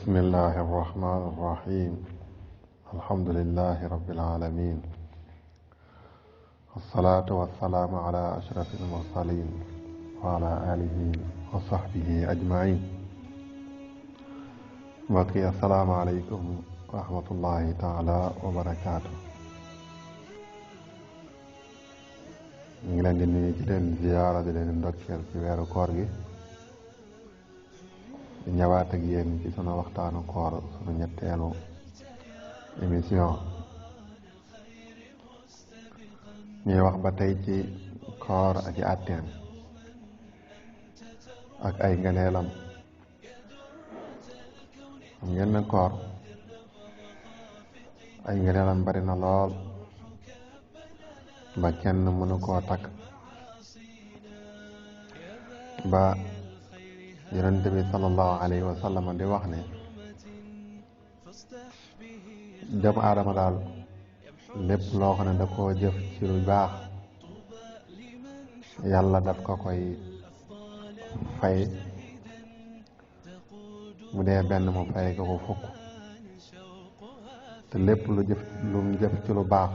بسم الله الرحمن الرحيم الحمد لله رب العالمين والصلاة والسلام على أشرف المرسلين وعلى آله وصحبه أجمعين بقي السلام عليكم ورحمة الله تعالى وبركاته ngi leen di nuyu ci leen ziyaara di leen ndokkeel ci weeru koor gi di ñëwaat ak yéen ci sunu waxtaanu koor sunu ñetteelu émission ñuy wax ba tey ci koor ak i àtteem ak ay ngëneelam xam ngeen ne koor ay ngëneelam bari na lool ba kenn mënu koo takk ba yonent bi sallallahu alayhi wa sallam di wax ne doomu aadama daal lépp loo xam ne da koo jëf ci lu baax yàlla daf ko koy fay mu dee benn mu fay ko ko fukk te lépp lu mu jëf ci lu baax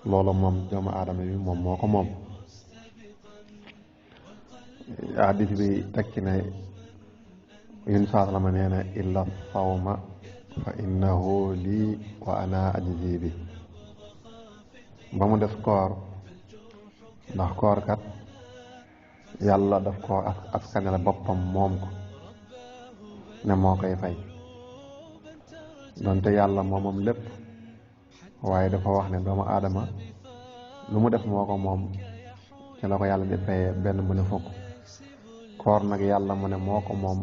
loolu moom doomu aadama bi moom moo ko moom hadis bi tekki ne yun saasalama nee na illa sawma fa innahu lii wa ana ajzi bi ba mu des koor ndax koor kat yàlla daf koo askanale boppam moom ko ne moo koy fay donte yàlla moomam lépp waaye dafa wax ne doomu aadama lu mu def moo ko moom ci la ko yàlla di fayee benn bu ne fukk koor nag yàlla mu ne moo ko moom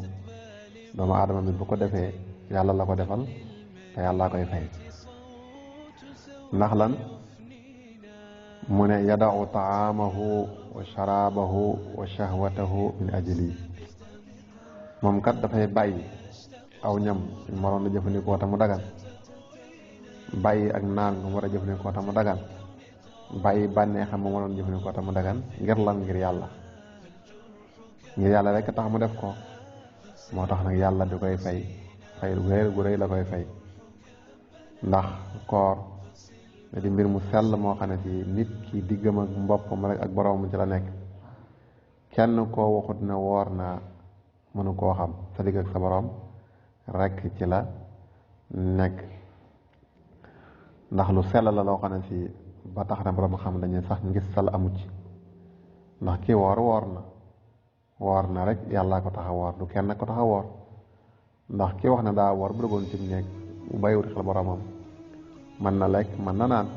doomu aadama bi bu ko defee yàlla la ko defal te yàlla koy fay ndax lan mu ne yada'u ta'amahu wa sharabahu wa shahwatahu min ajli moom kat dafay bàyyi aw ñam suñ moroon na jëfandikoo te mu dagan bàyyi ak naan mu war a jëfandikoo te mu dagan bàyyi bànneexam mu waroon jëfandikoo te mu dagan ngir lan ngir yàlla rek tax mu def ko moo tax nag yàlla di koy fay fay gu rëy la koy fay ndax koor da di mbir mu sell moo xam ne ci nit ki diggam ak mboppam rek ak boroom ci la nekk kenn koo waxut ne woor naa mënu koo xam sa digg ak sa boroom rek ci la nekk ndax lu sell la loo xam ne ci ba tax na boroom xam dañuy sax ngis sal amu ci ndax kii woor na rek yàllaa ko tax a woor du kenn ko tax a woor ndax ki wax ne daa woor bu duggoon ci nekk bu bàyyiwut xel boromam mën na lekk mën na naan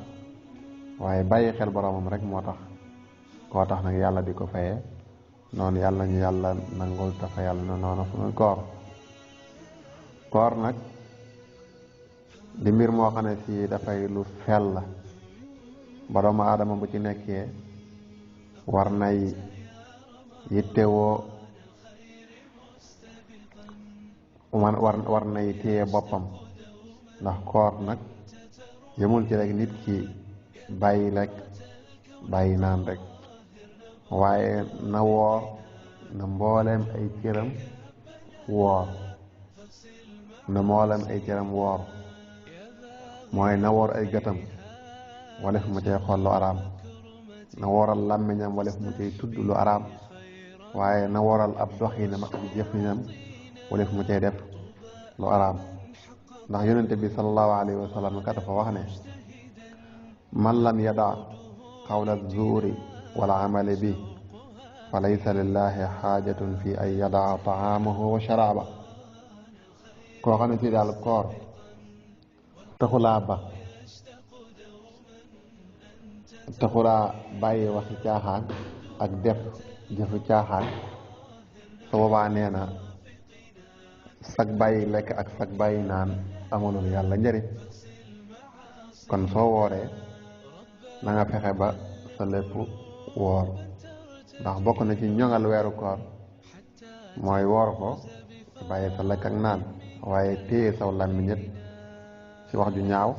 waaye bàyyi xel boromam rek moo tax koo tax nag yàlla di ko fayee noonu yàlla ñu yàlla nangul te fa yàlla na noonu suñu koor nag di mbir moo xam ne si dafay lu sell la ba doomu aadama bu ci nekkee war nay yittewoo war nay téye boppam ndax koor nag yemul ci rek nit ki bàyyi lekk bàyyi naan rek waaye na woor na mbooleem ay cëram woor mooy na woor ay gëtam wala fu mu cay xool lu araam na wooral làmmiñam wala fu mu cay tudd lu araam waaye na waral ab doxinam ak jëfinam wala fu mu cay def lu araam ndax yonente bi sallallahu alayhi wa sallam kat dafa wax ne man lam yada qawla zuuri wala amali bi fa laysa lillahi xaajatun fi an yadaa taamahu wa sharaaba koo xam ne ci daal koor taxulaa bàyyi waxi caaxaan ak def jëfu caaxaan su boobaa nee na sag bàyyi lekk ak sag bàyyi naan amalul yàlla njëriñ kon soo wooree na nga fexe ba sa lépp woor ndax bokk na ci ñoŋal weeru koor mooy woor ko bàyyi sa lekk ak naan waaye téye saw làmmiñ it ci wax ju ñaaw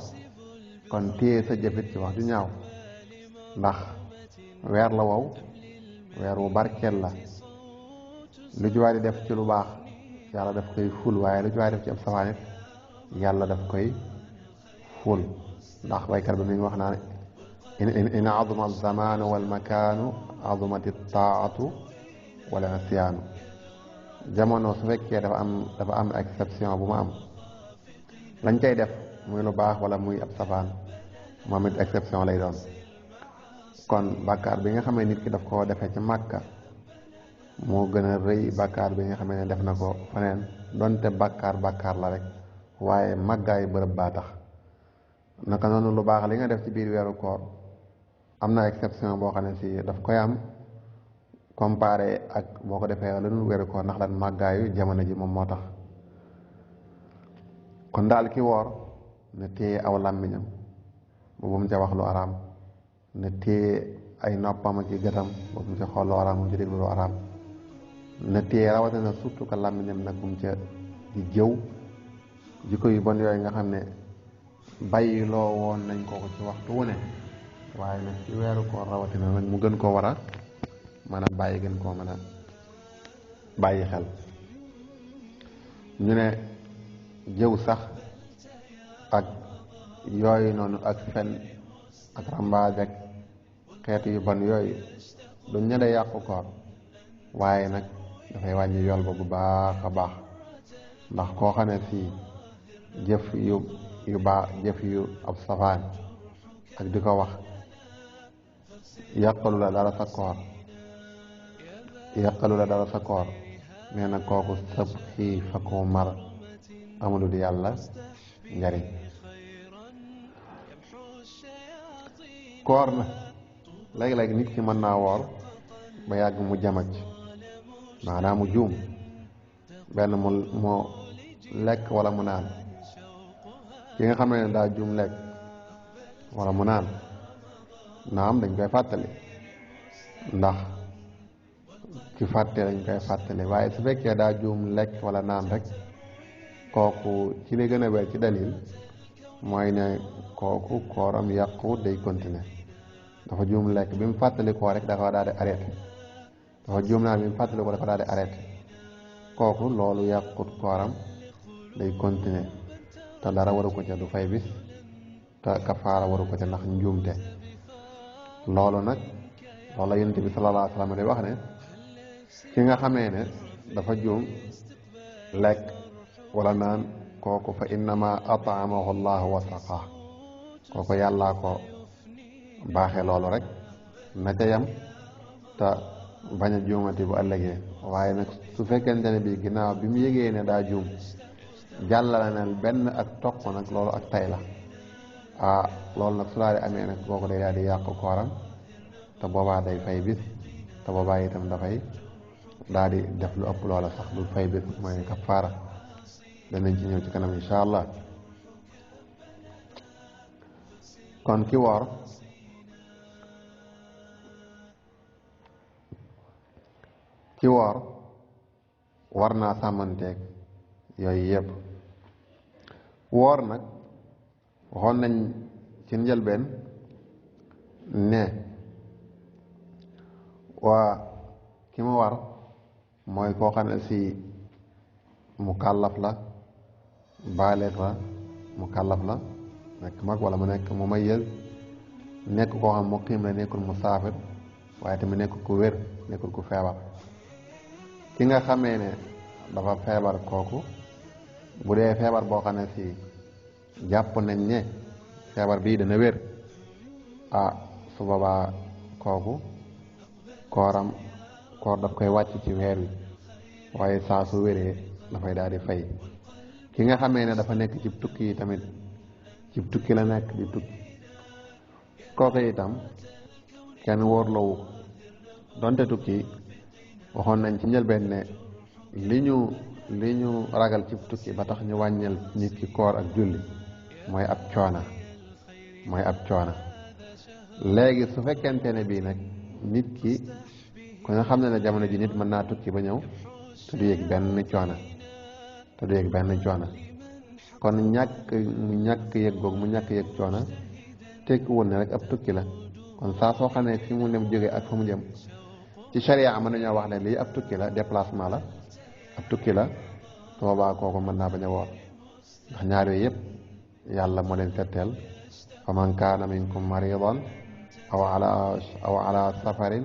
kon téye sa jëfit ci wax ju ñaaw ndax weer la wow weer wu barkeel la lu ci waay di def ci lu baax yàlla daf koy ful waaye lu ci waaye def ci ab safaan it yàlla daf koy ful ndax baykat bi mi ngi wax naa ne in azuma alzamaanu walmakaanu azumati taatu wala asiyaanu jamono su fekkee dafa am exception bu ma am lañ koy def muy lu baax wala muy ab safaan moom it exception lay doon kon bàkkaar bi nga xamee nit ki daf koo defee ci màkka moo gën a rëy bàkkaar bi nga xamee ne def na ko faneen donte bàkkaar la rek waaye màggaayu bërëb baa tax naka noonu lu baax li nga def ci biir weeru koor am na exception boo xam ne si daf koy am comparé ak boo ko defee lu dul weeru koor ndax lan màggaayu jamono ji moom moo tax kon daal ki woor na téye aw làmmiñam bu mu ca wax lu araam na téye ay noppam ak i gëtam bu mu ca xool lu araam bu mu ca déglu lu araam na téye rawatina surtout que làmmiñam nag bu mu ca di jëw jikko yu bon yooyu nga xam ne bàyyi loo woon nañ ko ci waxtu wu ne waaye nag ci weeru koor rawatina nag mu gën koo war a mën a bàyyi gën koo mën a bàyyi xel ñu ne jëw sax ak yooyu noonu ak fen ak rambaaj ak xeetu yu bon yooyu duñ ña day yàqu koor waaye nag dafay wàññi yool ba bu baax a baax ndax koo xam ne fii jëf yu baax jëf yu ab safaan ak di ko wax yàqalu la dara sa koor nee na kooku sëb xiif ak mar amulu di yàlla njariñ koor na léegi-léegi nit ki mën naa woor ba yàgg mu jamaj maanaam mu juum benn mu lekk wala mu naan ki nga xam ne daa juum lekk wala mu naan naam dañ koy fàttali ndax ci fàtte lañ koy fàttali waaye su fekkee daa juum lekk wala naan rek kooku ci li gën a wér ci dalil mooy ne kooku kooram yàqu day continuer dafa juum lekk bi mu fàttali koo rek dafa daal di arrêté dafa juum naan bi mu fàttali ko dafa daal di arrêté kooku loolu yàqut kooram day continuer te dara waru ko ca du fay bis te kafaara waru ko ca ndax njuumte loolu nag loolu la yonent bi sallallahu alayhi wa sallam di wax ne ki nga xamee ne dafa juum lekk wala naan kooku fa innama at'amahu llahu wa saqaa kooku yàllaa ko baaxee loolu rek na ca yam te bañ a juumati bu ëllëgee waaye nag su fekkente ne bii ginnaaw bi mu yëgee ne daa juum jàllale na benn ak toq nag loolu ak tay la loolu nag su daal di amee nag kooku day daal di yàq kooram te boobaa day fay bis te boobaa itam dafay daal di def lu ëpp loola sax du fay bis mooy kafaara danañ ci ñëw ci kanam incha allah kon ki woor war naa sàmmanteeg yooyu yëpp woor nag waxoon nañ ci njëlbeen ne waa ki mu war mooy koo xam ne si mukallaf la baaleex la mukallaf la nekk mag wala mu nekk mumayyiz nekk koo xam muqiim la nekkul musaafir waaye tamit nekkul ku wér nekkul ku feebar ki nga xamee ne dafa feebar kooku bu dee feebar boo xam ne si jàpp nañ ne feebar bii dana wér su boobaa kooku koor daf koy wàcc ci weer wi waaye saa su wéree dafay daal di fay ki nga xamee ne dafa nekk ci tukki yi tamit ci tukki la nekk di tukki kooku itam kenn wóorloowu donte tukki waxoon nañ ci njëlbeen ne li ñu ragal ci tukki ba tax ñu wàññeel nit ki koor ak julli mooy ab coona léegi su fekkente ne bii nag nit ki ku nga xam ne jamono ji nit mën naa tukki ba ñëw te du yëg benn coona kon ñàkk yëg googu mu ñàkk yëg coona tekkiwul ne rek ab tukki la kon saa soo xam ne fi mu dem jóge ak fa mu jëm ci charia mën nañoo wax ne lii ab tukki la déplacement la ab tukki la boobaa kooku mën naa bañ a woor ndax ñaar yooyu yëpp yàlla moo leen setteel fa man kaana minkum maridan aw ala safarin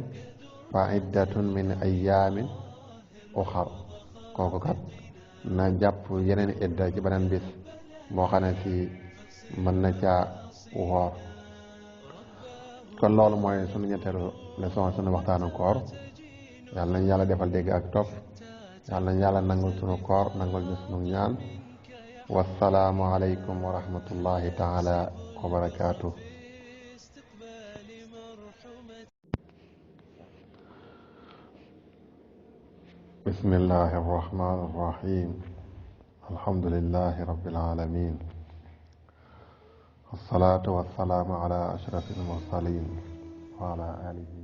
fa iddatun min ayaamin uxar kooku kat na jàpp yeneen idda ci beneen bis boo xam ne si mën na caa woor kon loolu mooy sunu ñetteelu leçon sunu waxtaanu koor yàlla nañ yàlla defal dégg ak topp yàlla nañ yàlla nangul sunu koor nangul ñu sunu ñaan wassalaamu aleykum wa rahmatullahi taala wa barakaatu bismillahi arrahmani arrahim alhamdulillahi rabbil alamin wassalatu wassalamu ala ashrafil mursalin wa ala alihi